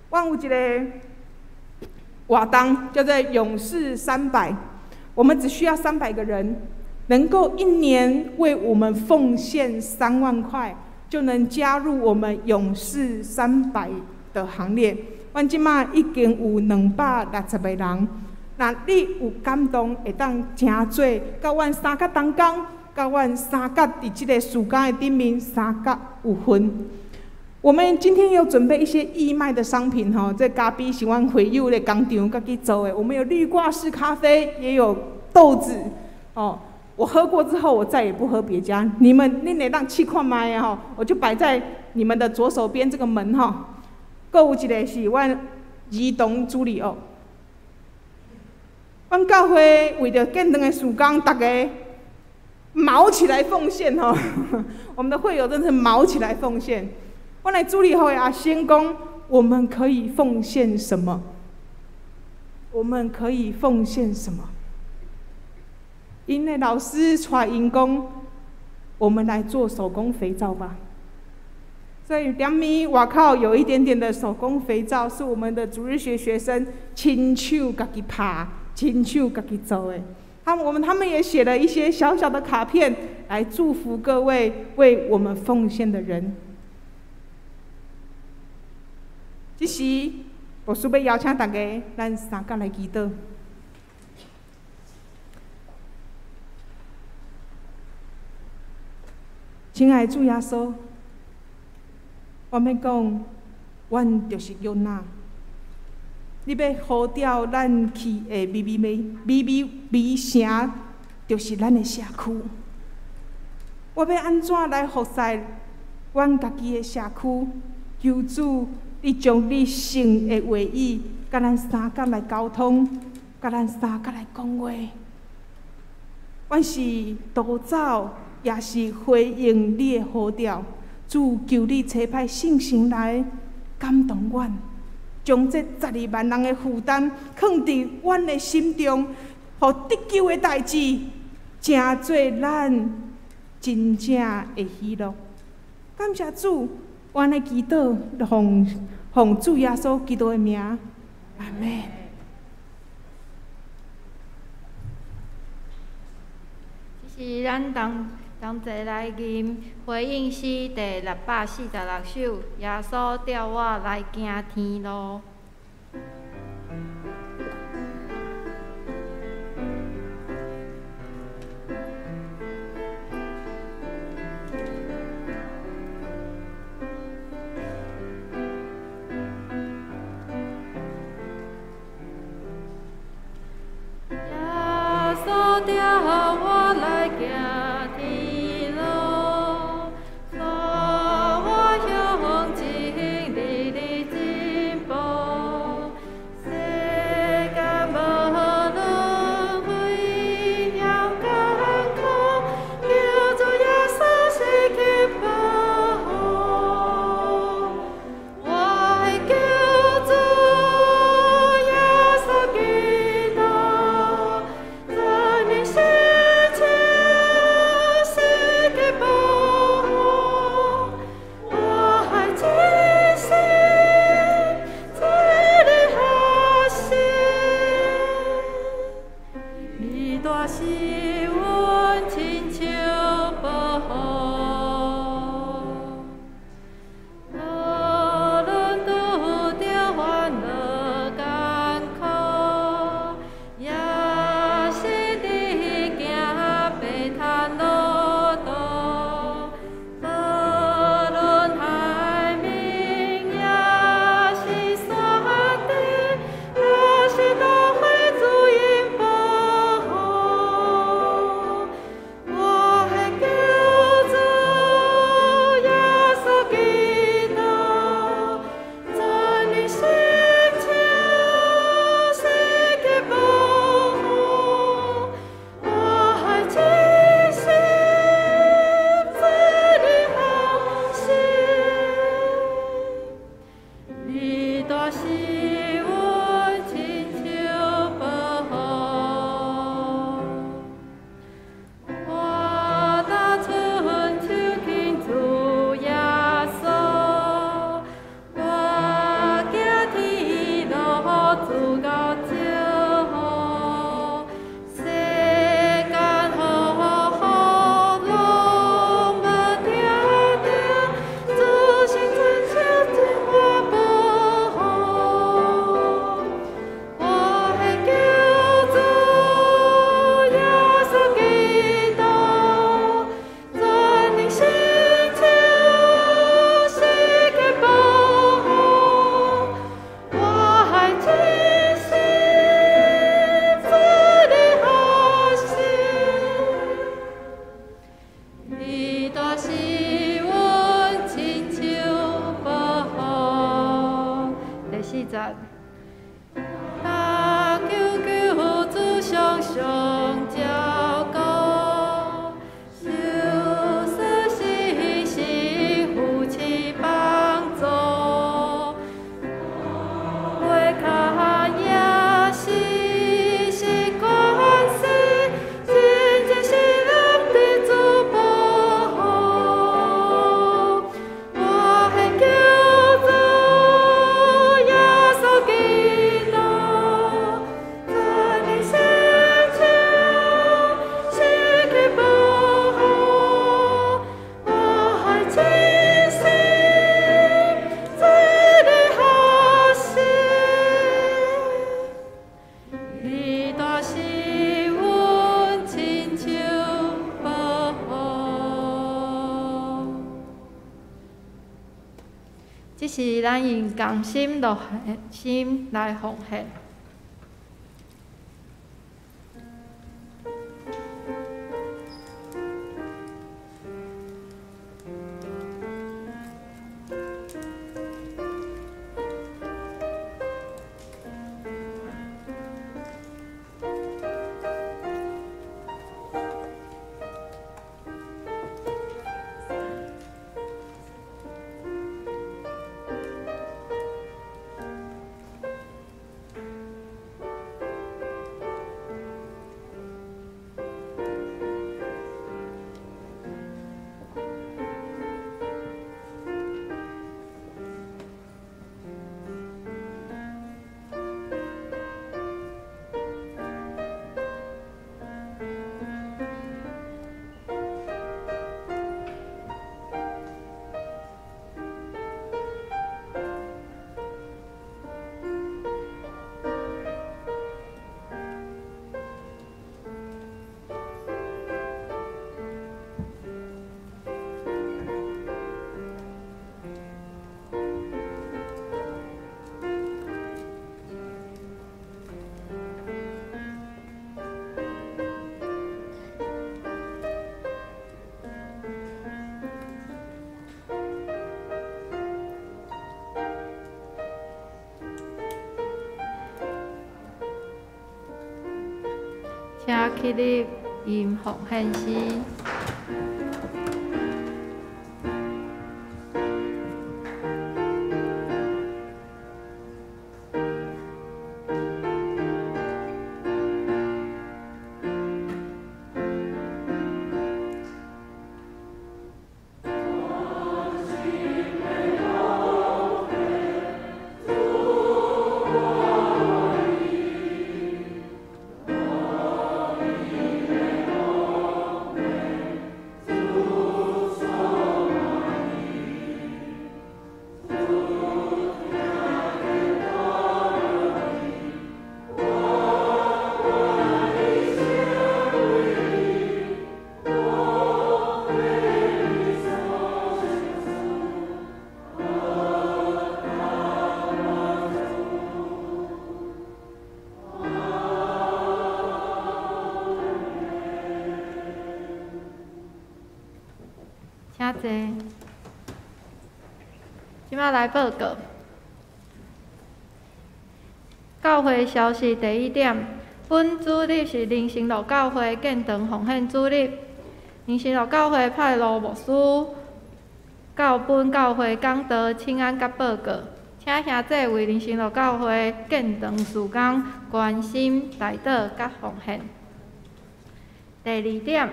阮有一個活動叫做勇士300，我們只需要300個人。能夠一年為我們奉獻3萬塊，就能加入我們勇士300的行列。阮這馬已經有260個人，若你有感動，會當成做，佮阮三角同工，佮阮三角佇這個事工的頂面三角有份。我們今天有準備一些義賣的商品，吼，這咖啡是阮會友的工廠家己做的。我們有綠掛式咖啡，也有豆子，哦。我喝過之後，我再也不喝別家。你們恁會當試看覓啊？吼，我就擺在你們的左手邊這個門吼。閣有一個是阮兒童主日學。阮教會為著建堂的事工，大家卯起來奉獻吼。我們的會友真是卯起來奉獻。阮的主日學的阿先講，我們可以奉獻什麼？我們可以奉獻什麼？𪜶的老師帶𪜶講，我們來做手工肥皂吧。所以踮咪外口有一點點的手工肥皂，是我們的主日學學生親手家己拍、親手家己做的。他們也寫了一些小小的卡片來祝福各位為我們奉獻的人。這時，牧師欲邀請大家，咱三甲來祈禱。親愛的主耶穌，我欲講，阮就是約拿。你欲呼召咱去的美美美美美美城，就是咱的社區。我欲按怎來服侍阮家己的社區？求主，你將你聖的話語，共咱三甲來溝通，共咱三甲來講話。阮是逃走，也是回應你的呼召。主，求你差派聖神來感動阮，將這12萬人的負擔囥佇阮的心中，予得救的代誌成做咱真正的喜樂。感謝主，阮的祈禱奉主耶穌基督的名，阿們。這是咱同齊來吟回應詩第646首，耶穌帶我來行天路。耶穌帶我來行天路，帶我向前日日進步。世間無輪迴險艱苦，求主耶穌時刻保護。我的救主耶穌基督，全能施主時刻保護。我愛真心主你學習，你大是阮親像保護。無論拄著煩惱艱苦，也是佇行白炭路途。無論海面也是山頂，若是大海主引保護。我的救主耶穌基督，全能施主時刻保護。我愛真心主你放心，你大是阮親像保護。我若伸手牽主耶穌，我行天路主到祝福。世間風雨攏無聽著，主神親手真我保護。我的救主耶穌基督，全能施主時刻保護。我愛真心主你放心，你大是阮親像保護。第四節。大求救主常常照顧，受事時時扶持幫助。袂跤也時時關心，真正是咱的主保護。我的救主耶穌基咱用甘心樂的心來奉獻。請起立，吟奉獻詩。請坐。這擺來報告。教會消息第一點，本主日是靈生路教會建堂奉獻主日。靈生路教會派羅牧師到本教會講道請安佮報告，請兄弟為靈生路教會建堂事工關心、代禱佮奉獻。第二點，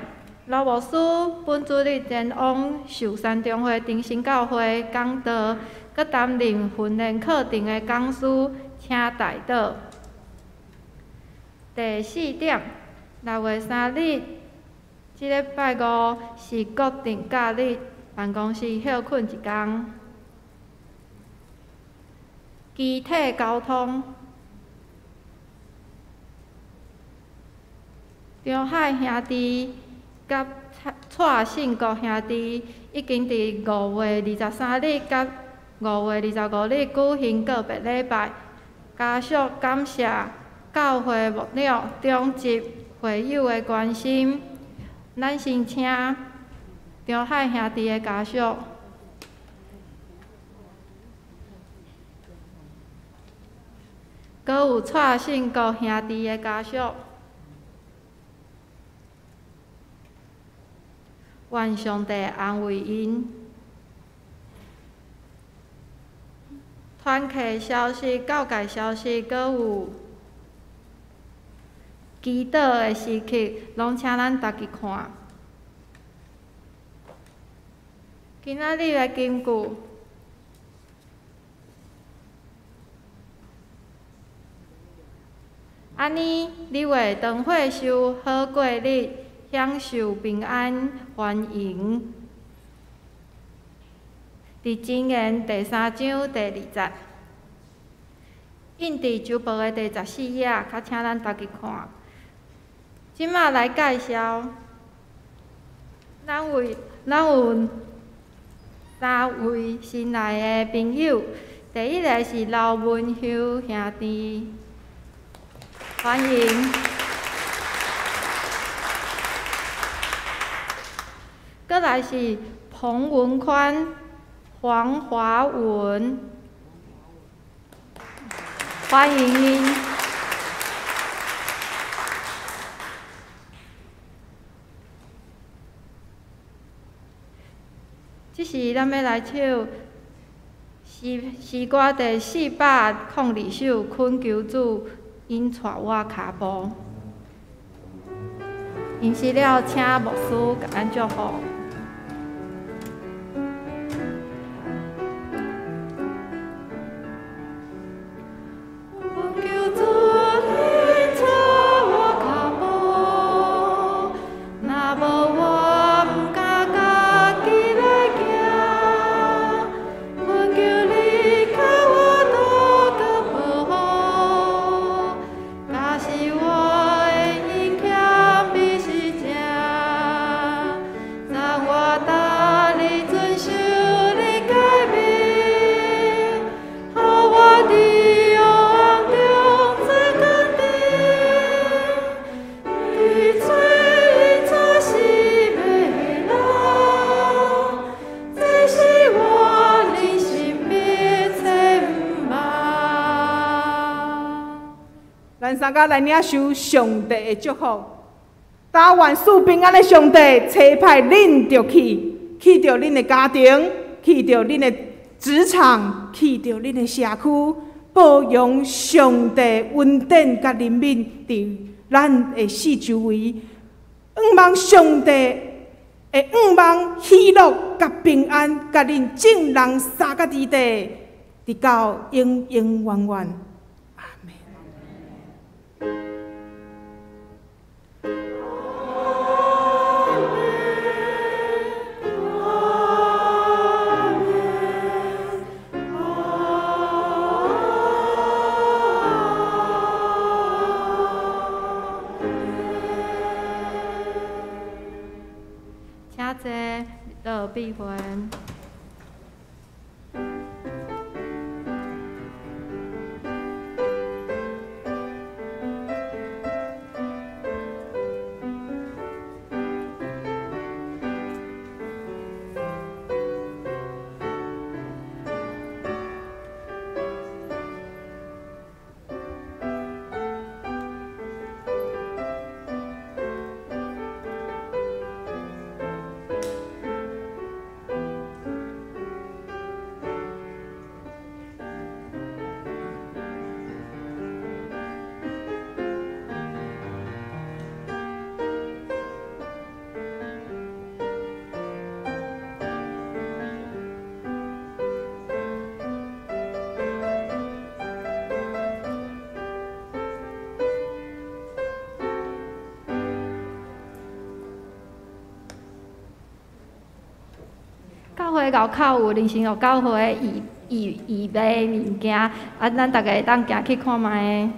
羅牧師本主日前往壽山中會中心教會講道，閣擔任訓練課程的講師，請代禱。第四點，6月3日，這个拜五是國定假日，辦公室歇睏一工。機體交通，張海兄弟佮蔡信國兄弟已經佇5月23日佮5月25日舉行告別禮拜，家屬感謝教會牧長、長執、會友的關心。咱先請張海兄弟的家屬。閣有蔡信國兄弟的家屬。願上帝安慰𪜶。團契消息、教界消息，閣有祈禱的時刻，攏請咱逐家看。今仔日的金句，按呢，你會當歲壽好過日，享受平安繁榮。佇箴言第3章第2節，印佇周報的第14頁，較請咱逐家看。這馬來介紹，咱有3位新來的朋友。第第一个是刘文秀兄弟，欢迎。阁来是彭文宽、黄华文，欢迎𪜶。这时，咱欲来唱诗诗歌第402首，恳求主引带我跤步。吟诗了，请牧师共咱祝福。咱三家来领受上帝的祝福，但愿赐平安的上帝，差派恁著去，去著恁的家庭，去著恁的职场，去著恁的社区，报扬上帝恩典佮怜悯伫咱的四周围，向望上帝的向望喜乐佮平安，佮恁众人三个伫地，直到永永远远。闭关。教会外口有灵性学教会义卖物件，啊，咱逐家会当行去看觅。